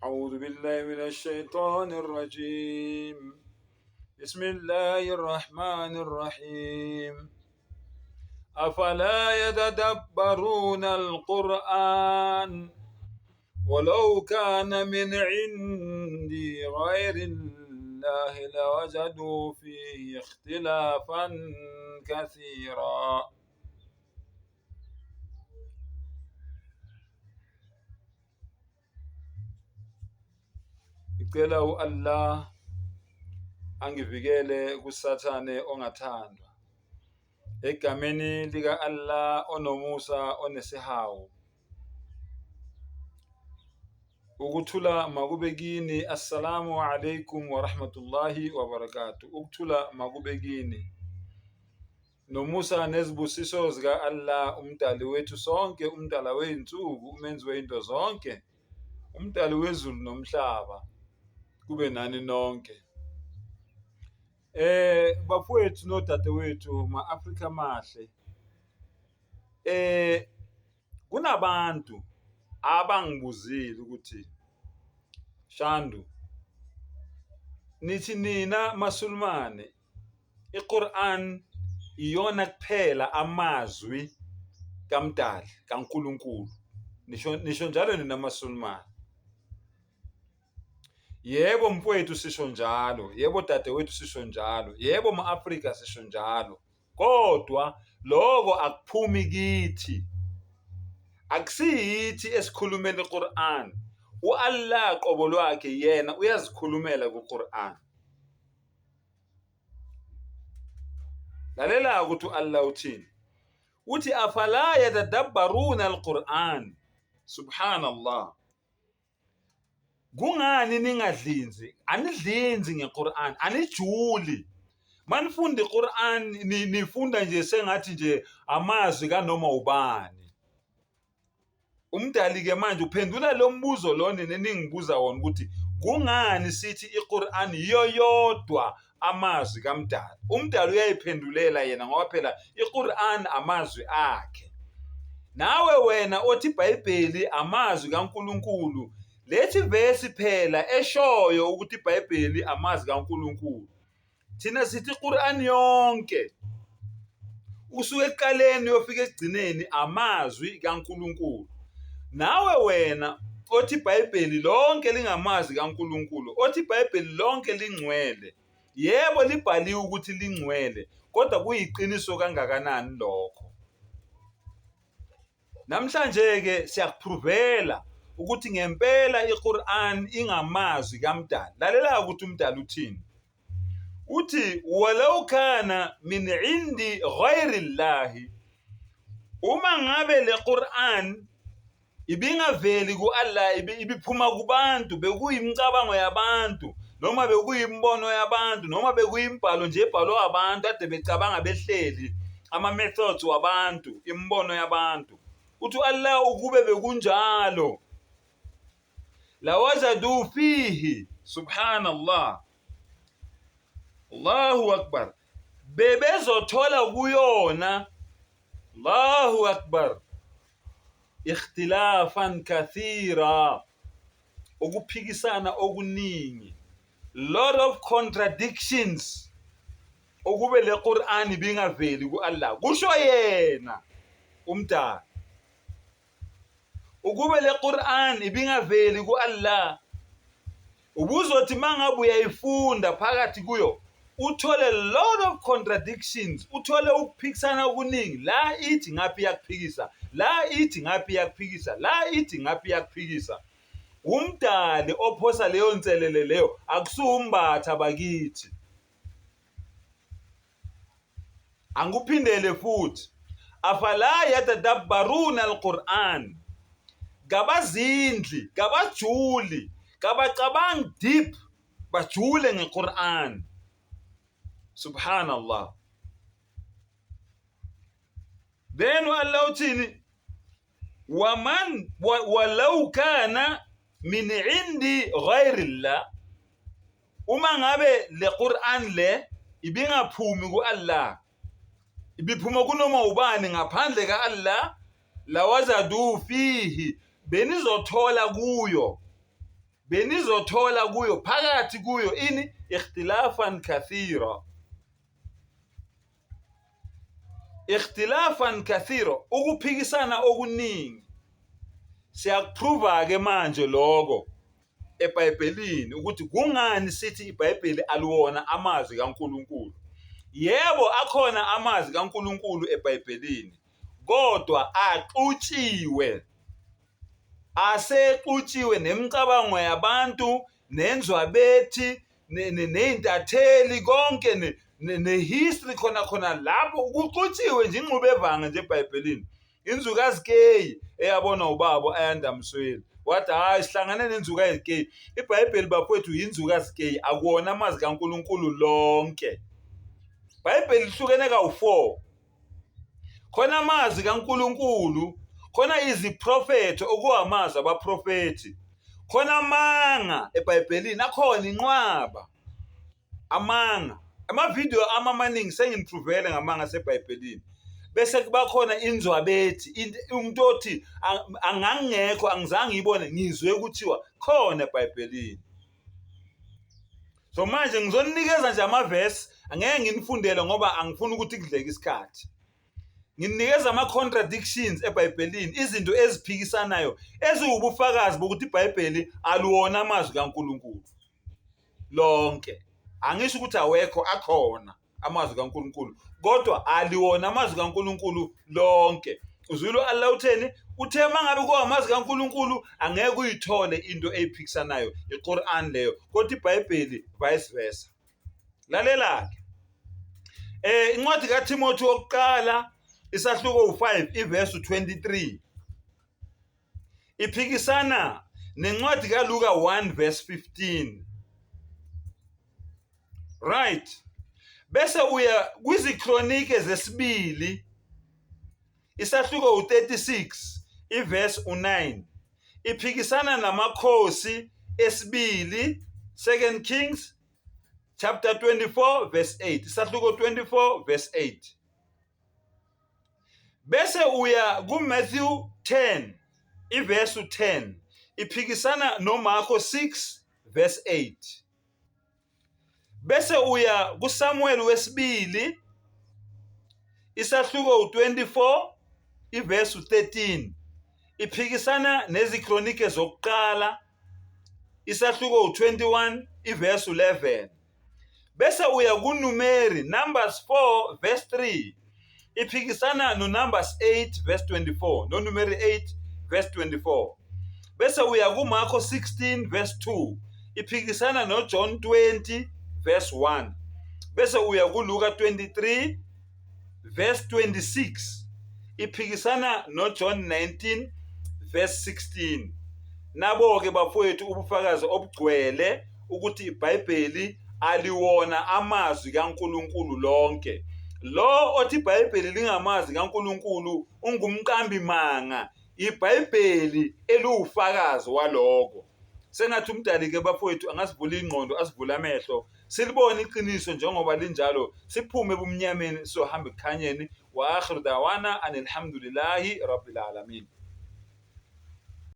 أعوذ بالله من الشيطان الرجيم بسم الله الرحمن الرحيم أفلا يتدبرون القرآن ولو كان من عند غير الله لوجدوا فيه اختلافا كثيرا. Ngicela u-Allah angivikele kuSathane ongathandwa. Egameni lika-Allah onomusa onesihawu. Ukuthula makube kini. Assalamu alaikum wa rahmatullahi wa barakatuh. Ukuthula makube kini. Nomusa nezibusiso zika-Allah umdali wethu sonke, umdala wey'nsuku, umenzi wey'nto zonke, umdali wezulu nomhlaba, kube nani nonke. Bafowethu nodadewethu, ma-Afrika amahle, kunabantu abangibuzile ukuthi Shandu, nithi nina maSulumane iQur'an iyona kuphela amazwi kaMdali kaNkulunkulu, nisho nisho njalo nina maSulumane. Yebo mfowethu sisho njalo, yebo dadewethu sisho njalo, yebo ma-Afrika sisho njalo. Kodwa loko akuphumi kithi. Akusiyithi esikhulumela iQur'an. U-Allah qobo lwakhe yena uyazikhulumela kuQur'an. Lalela ukuthi u-Allah uthini. Uthi afala yatadabbaruna al-Qur'an. Subhanallah. Kungani ningadlinzi? Anidlinzi ngeQur'an, anijuli. Manifunda iQur'an nifunda nje sengathi nje amazwi kanoma ubani. Umdali-ke manje uphendula lo mbuzo lo nina eningibuza wona ukuthi kungani sithi iQur'an yiyo yodwa amazwi kaMdali. UMdali uyayiphendulela yena ngoba phela iQur'an amazwi akhe. Nawe wena othi iBhayibheli amazwi kaNkulunkulu, lethi vesi phela eshoyo ukuthi iBhayibheli amazwi kaNkulunkulu. Thina sithi iQur'an yonke usuke ekuqaleni uyofika ekugcineni amazwi kaNkulunkulu. Nawe wena othi iBhayibheli lonke lingamazwi kaNkulunkulu, othi iBhayibheli lonke lingcwele. Yebo libhaliwe ukuthi lingcwele, kodwa kuyiqiniso kangakanani lokho? Namhlanje-ke siyakuphrovela ukuthi ngempela iQur'an ingamazwi kaMdali. Lalela ukuthi uMdali uthini. Uthi walau kana min indi ghairi llahi, uma ngabe le Qur'an ibingaveli ku-Allah, ibiphuma kubantu, bekuyimicabango yabantu noma bekuyimibono yabantu noma bekuyimbhalo nje ebhalwe abantu ade becabanga behleli, ama-methods wabantu, imibono yabantu. Uthi u-Allah ukube bekunjalo lawajadu fihi, subhanallah, Allahu akbar, bebezothola kuyona, Allahu akbar, ikhtilafan kathira, ukuphikisana okuningi, lot of contradictions, ukube le Qur'an ibingaveli ku-Allah, kusho yena umdali. Ukube le Qur'an ibingaveli ku-Allah, ubuzothi mangabe uyayifunda phakathi kuyo uthole lot of contradictions, uthole ukuphikisana okuningi. La ithi ngaphi iyakuphikisa, la ithi ngaphi iyakuphikisa, la ithi ngaphi iyakuphikisa. Umdali ophosa leyo nselele leyo, akusuwumbatha bakithi. Angikuphindele futhi, afala yatadabbaruna alquran, kabazindli, kabajuli, kabacabangi deep, bajule ngeQuran. Subhanallah. Then Allah uthini? Waman walau kana min indi ghairi llah, uma ngabe le Quran le ibingaphumi ku-Allah, ibiphuma kunoma ubani ngaphandle ka-Allah, lawazadu fihi, benizothola kuyo. Benizothola kuyo phakathi kuyo ini ikhtilafan kathira. Ikhtilafan kathira, ukuphikisana okuningi. Siyakuprova-ke manje lokho eBhayibhelini ukuthi kungani sithi iBhayibheli aliwona amazwi kaNkulunkulu. Yebo, akhona amazwi kaNkulunkulu eBhayibhelini, kodwa axutshiwe. Asexutshiwe nemicabango yabantu nenzwabethi ney'ntatheli konke ne-history khona khona lapho kuxutshiwe nje ingxube evanga nje eBhayibhelini. Inzukazikeyi eyabonwa ubaba Ayanda Msweli wathi hhayi sihlangane nenzukazikeyi. IBhayibheli bafowethu yinzukazikeyi akuwona amazwi kaNkulunkulu lonke. IBhayibheli lihlukene kawu-four. Khona amazwi kaNkulunkulu, khona iziprofetho okuwamazwi abaprofethi, khona amanga eBhayibhelini akhona inqwaba amanga. Amavidiyo ami amaningi senginipruvele ngamanga aseBhayibhelini. Bese kuba khona inzwabethi, umuntu othi angangekho angizange ngiyibone ngizwe kuthiwa khona eBhayibhelini. So manje ngizoninikeza nje amavesi, angeke nginifundele ngoba angifuni ukuthi kudleke isikhathi. Nginikeza ama-contradictions eBhayibhelini, izinto eziphikisanayo eziwubufakazi bokuthi iBhayibheli aliwona amazwi kaNkulunkulu lonke. Angisho ukuthi awekho, akhona amazwi kaNkulunkulu, kodwa aliwona amazwi kaNkulunkulu lonke. Uzwile u-Allah utheni? Uthe uma ngabe kuwamazwi kaNkulunkulu angeke uyithole into eyiphikisanayo, iQur'an leyo, kodwa iBhayibheli vice versa. Lalela-ke. Incwadi kaThimothi wokuqala isahluko u-5 ivesi u-23 iphikisana nencwadi kaLuka 1 verse 15. Right. Bese uya kwiziKronike zesibili isahluko u-36 ivesi u-9 iphikisana namakhosi esibili Second Kings chapter 24 verse 8 isahluko 24 verse 8 bese uya kuMatthew 10 ivesi u-10 iphikisana noMarko 6 verse 8 bese uya kuSamuel wesibili isahluko u-24 ivesi u-13 iphikisana nezikronike zokuqala isahluko u-21 ivesi u-11 bese uya kuNumeri Numbers 4 verse 3 iphikisana noNumbers 8 verse 24 noNumeri 8 verse 24 bese uya kuMarko 16 verse 2 iphikisana noJohn 20 verse 1 bese uya kuLuka 23 verse 26 iphikisana noJohn 19 verse 16. Nabo-ke bafowethu ubufakazi obugcwele ukuthi iBhayibheli aliwona amazwi kaNkulunkulu lonke. Lo othi iBhayibheli lingamazwi kaNkulunkulu ungumqambi manga. IBhayibheli eliwufakazi waloko. Sengathi uMdali-ke bafowethu angasivula ingqondo asivule amehlo silibone iqiniso njengoba linjalo siphume ebumnyameni sizohamba ekukhanyeni. Wa akhiru dawana anilhamdulillahi rabbil alamin.